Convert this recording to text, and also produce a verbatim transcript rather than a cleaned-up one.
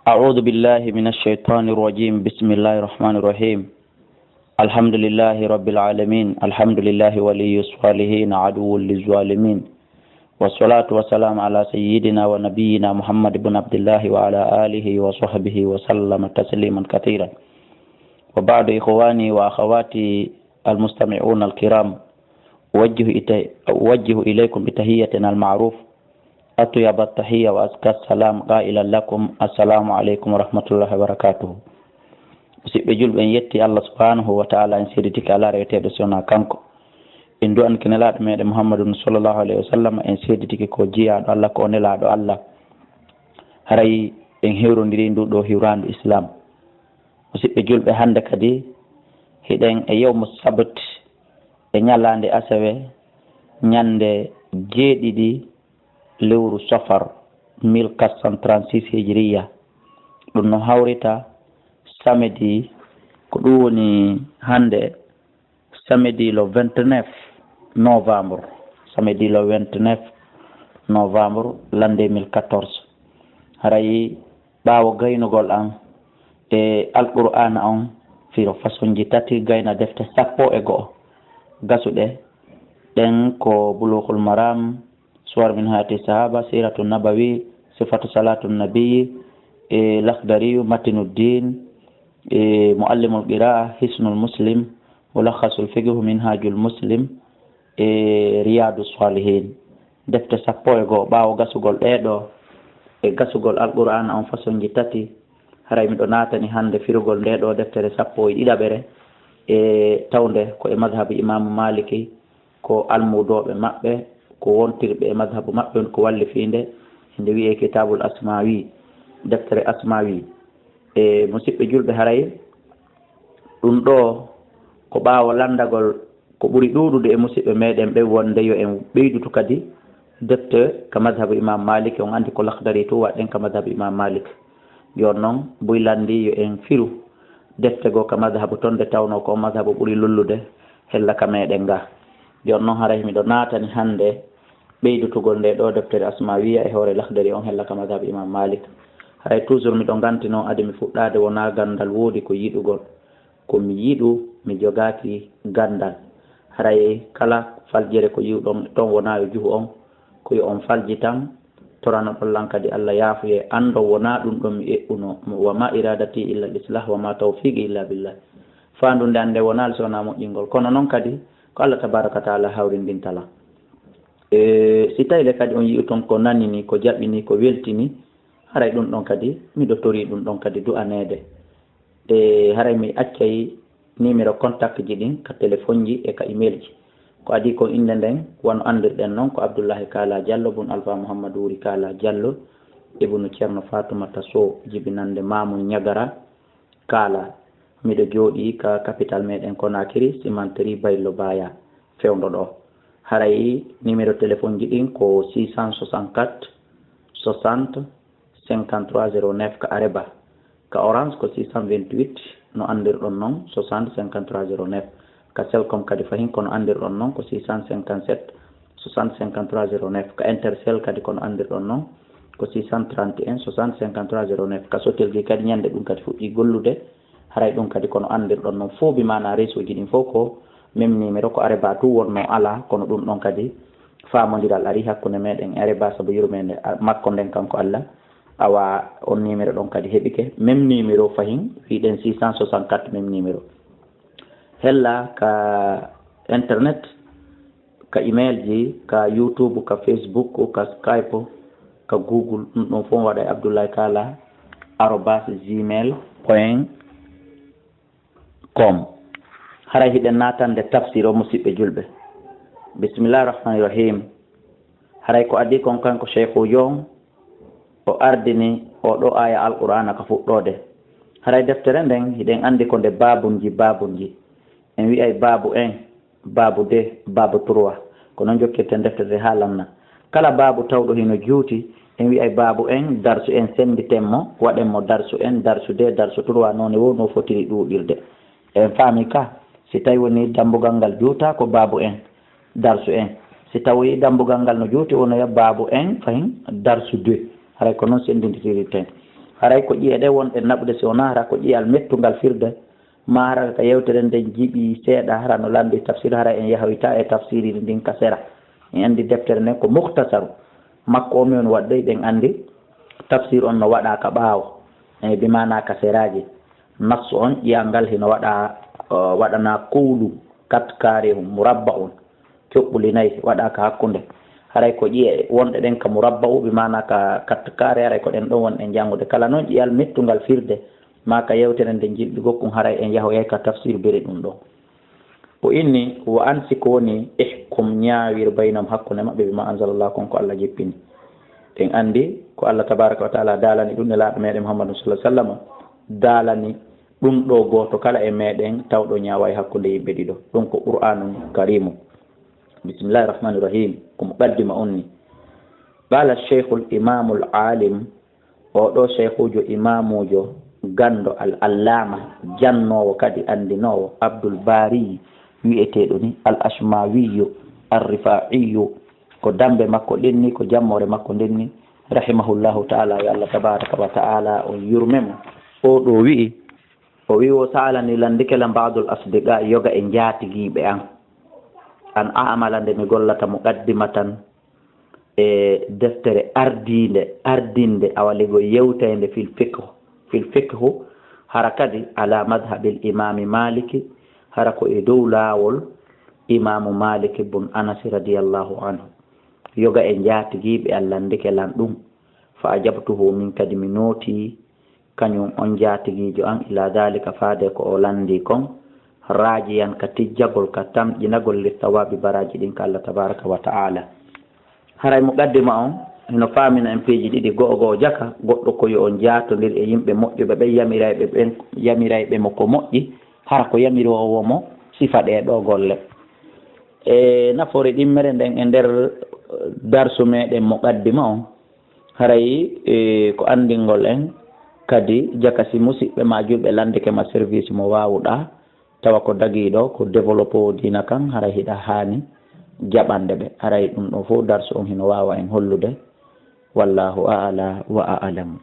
أعوذ بالله من الشيطان الرجيم. بسم الله الرحمن الرحيم. الحمد لله رب العالمين. الحمد لله ولي الصالحين عدو للظالمين. والصلاة والسلام على سيدنا ونبينا محمد بن عبد الله وعلى آله وصحبه وسلم تسليما كثيرا. وبعد، إخواني وأخواتي المستمعون الكرام، أوجه إت-، أوجه إليكم بتحيتنا المعروف أطيب التحية وأزكى السلام قائلا لكم: السلام عليكم ورحمة الله وبركاته. Musidɓe julɓe, en yetti Allah subhanahu wa ta'ala, en seeditike alaa reweteeɗo si wonaa kanko. En du'anike Nelaaɗo meɗen Muhammadun sallallahu alayhi wa sallam, en seeditike ko jiyaaɗo Allah, ko o nelaaɗo Allah. Haray en hewrondiri ndu ɗo hiwraandu Islam. Musidɓe julɓe, hannde kadi hiɗen e yawmu sabt, e ñalaande asewe, ñande jeeɗiɗi lewru safar mille quatre cent trente-six hijriya. Ɗum no hawrita samedi, ko ɗum woni hannde samedi le vingt-neuf novembre, samedi le vingt-neuf novembre l'an deux mille quatorze. Haray ɓaawo gaynugol an e Alqur'aana on firo façonji tati, gayna defte sappo e go'o gasuɗe, ɗen ko Bulughul Maram, Suwar min Hayati Sahaba, Siratu Nabawi, Sifatu Salatu Nabi, e Lakhdari, Matinuddin, e Muallimul Qira'a, Hisnul Muslim, Mulakhasul Fiqh, Minhajul Muslim, e Riyadu Salihin. Defte sappo e go'o. Ɓaawo gasugol ɗee ɗoo, e gasugol Alqur'aana on façonji tati, haray miɗo naatani hannde firugol ndee ɗoo deftere sappo e ɗiɗaɓere, e tawnde ko e madhabu Imaamu Maliki, ko almuudooɓe maɓɓe, ko wontirɓe e madhabu maɓɓe on, ko walli fii nde, nde wi'ee Kitaabul Asmawi, deftere Asmawi. E musidɓe julɓe, haray ɗum ɗoo ko ɓaawo lanndagol ko ɓuri ɗuuɗude e musidɓe meɗen ɓe wonde yo en ɓeydutu kadi defte ka madhabu Imam Malik. On anndi ko Lakhdari tun waɗɗen ka madhabu Imam Malik. Jooni non, buy lanndi yo en firu defte goo ka madhabu ton, nde tawnoo ko on madhabu ɓuri lollude hella ka meɗen ga. Jooni non, haray miɗo naatani hannde ɓeydutugol nde ɗoo deftere Asmawiya e hoore Lakhdari on hella ka madhabu Imam Malik. Haray toujours miɗo ganti non, adi mi fuɗɗaade, wonaa ganndal woodi ko yiɗugol. Ko mi yiɗu, mi jogaaki ganndal. Haray kala faljere ko yi'uɗon ton wonaa yo juhu on, ko yo on falji tan, toranoɗon lan kadi Allah yaafuyee, anndon wonaa ɗum ɗon mi eɓɓunoo. Wa ma iradati illa al islah, wa ma tawfiqi illa billah. Faandu nde an nde wonaa so wonaa moƴƴingol. Kono non kadi, ko Allah tabaraka wa taala hawrindinta lan. E, si tawi le kadi on yi'u ton ko nanini, ko jaɓini, ko weltini, haray ɗum ɗon kadi miɗo torii ɗum ɗon kadi du'aneede. E, haray mi accay numéro contact ji ɗin ka téléphone ji e ka email ji. Ko adii kon innde nden, wano anndirɗen non, ko Abdullahi Kaala Jallo bun Alfa Muhammadu Wuri Kaala Jallo, ibnu Ceerno Faatumata Sow, jibinannde Maamun Ñagara Kaala. Miɗo jooɗii ka capital meɗen Conakry, cimenterie Baylo Baya, fewndo ɗoo. Haray numéro téléphone ji ɗin ko six cent soixante-quatre soixante cinquante-trois zéro neuf ka Areba. Ka Orange ko six cent vingt-huit, no anndirɗon non, soixante cinquante-trois zéro neuf. Ka Celcom kadi fahin ko no anndirɗon non, ko six cent cinquante-sept soixante cinquante-trois zéro neuf. Ka Intercell kadi ko no anndirɗon non, ko six cent trente et un soixante cinquante-trois zéro neuf. Ka Sotelgui kadi ñande ɗum kadi fuɗɗii gollude, haray ɗum kadi ko no anndirɗon non. Fof bi maanaa réseau ji ɗin fof ko même numéro, ko Areba tun wonnoo alaa, kono ɗum ɗon kadi faamondiral arii hakkunde meɗen e Areba sabu yurmeende a-, makko nden kanko Allah. Awa on numéro ɗon kadi heɓike, même numéro fahin, wi'ɗen six cent soixante-quatre, même numéro. Hella ka internet, ka email ji, ka YouTube, ka Facebook, ka Skype, ka Google, ɗum ɗon fof waɗa e Abdoulaye Kala arobase gmail point com. Haray hiɗen naatande tafsir o, musidɓe julɓe. Bismillahi rahmani rahim. Haray ko adii kon, kanko Sheikhujo on, o ardini o ɗo aya Alqur'aana ka fuɗɗoode. Haray deftere nden, hiɗen anndi ko nde baabunji, baabunji. En wi'ay baabu un, baabu deux, baabu trois. Ko non jokkirten deftere haa lanna. Kala baabu tawɗo hino juuti, en wi'ay baabu un, darsu un, sennditen mo, waɗen mo darsu un, darsu deux, darsu trois, noone woo no fotiri ɗuuɗirde. En faami ka, si tawi woni dambugal ngal juuta ko baabu un, darsu un. Si tawi dambugal ngal no juuti, wonoya baabu un, fahin darsu deux. Haray ko non senndinditirten. Haray ko ƴi'e ɗe wonɗen naɓude, si wonaa hara ko ƴi'al mettungal firde, ma hara ka yewtere nden jiɓi seeɗa, hara no lanndi tafsir, hara en yahoyta e tafsiriri ndin ka sera. En anndi deftere nden ko mukhtasaru makko, o min waɗɗoy, ɗen anndi tafsir on no waɗa ka ɓaawo, e bi maana ka seraaji. Nassu on ƴi'al ngal hino waɗa, o, waɗana kowlu, kat kaare murabba on, coɓɓuli nayi waɗa ka hakkunde. Haray ko ƴi'e wonɗe ɗen ka murabba'u, bi maana ka kat kaare, haray ko ɗen ɗon wonɗen janngude. Kala non ƴi'al mettungal firde, ma ka yewtere nden jiɓi gokkun, haray en yahoyay ka tafsir biri ɗum ɗon. O inni, wa ansi ko woni ihkum ñaawir baynahum hakkunde maɓɓe bima anzalallah kon ko Allah jippini. Ɗen anndi ko Allah tabaraka wa taala daalani ɗum Nelaaɗo meɗen Muhammadu sallallahu alaihi wasallam, daalani ɗum ɗo gooto kala e meɗen tawɗo ñaaway hakkunde yimɓe ɗiɗo. Ɗum ko Qur'aanun Kariimu. Bismillahir Rahmanir Rahim. Ko muqaddima on ni. Qala Sheikhul Imamul Alim, oo ɗoo sheykhuujo, imaamuujo, ganndo, al-allaama, jannoowo kadi anndinoowo, Abdul Baari wi'eteeɗo ni, al-Ashmawiyyu, ar-Rifaa'iyu, ko dammbe makko ɗen ni, ko jammoore makko nden ni, rahimahullahu ta'ala, yo Allah tabaaraka wa ta'ala on yurme mo. Oo ɗoo wi'i, o wi'i, o saalani lanndike lan ba'dul asdiqa, yoga e njaatigiiɓe an, an a'mala, nde mi gollata, muqaddimatan, e deftere ardiinde, ardiinde, awa lego yewteende fil fiqh, fil fiqhu, hara kadi ala madhhabil imaami Maaliki, hara ko e dow laawol Imaamu Maaliki bun Anasi radiyallahu anhu. Yoga e njaatigiiɓe an lanndike lan ɗum. Fa ajabtuhu, min kadi mi nootii, kañum on njaatigiijo an, ila daalika, faade ko o lanndii kon, raajiyan, ka tijjagol, ka tamƴinagol, li sawaabi, baraaji ɗin ka Allah tabaaraka wa ta'ala. Haray muqaddima on hino faamina en piiji ɗiɗi, go'o go'o jaka, goɗɗo ko yo on jaatondir e yimɓe moƴƴuɓe ɓen, yamirayɓe ɓen, yamirayɓe mo ko moƴƴi, hara ko yamiroowo mo sifa ɗee ɗoo golle. E nafoore ɗimmere nden e nder, eh, darsu meɗen muqaddima on, haray, eh, ko anndingol en kadi jaka si musiɓɓe ma julɓe lanndike ma service mo waawuɗaa, tawa ko dagiiɗo, ko développé o diina kan, haray hiɗa haani jaɓande ɓe. Haray ɗum ɗoo fof darsu on hino waawa en hollude. Wallahu a'la wa a'lam.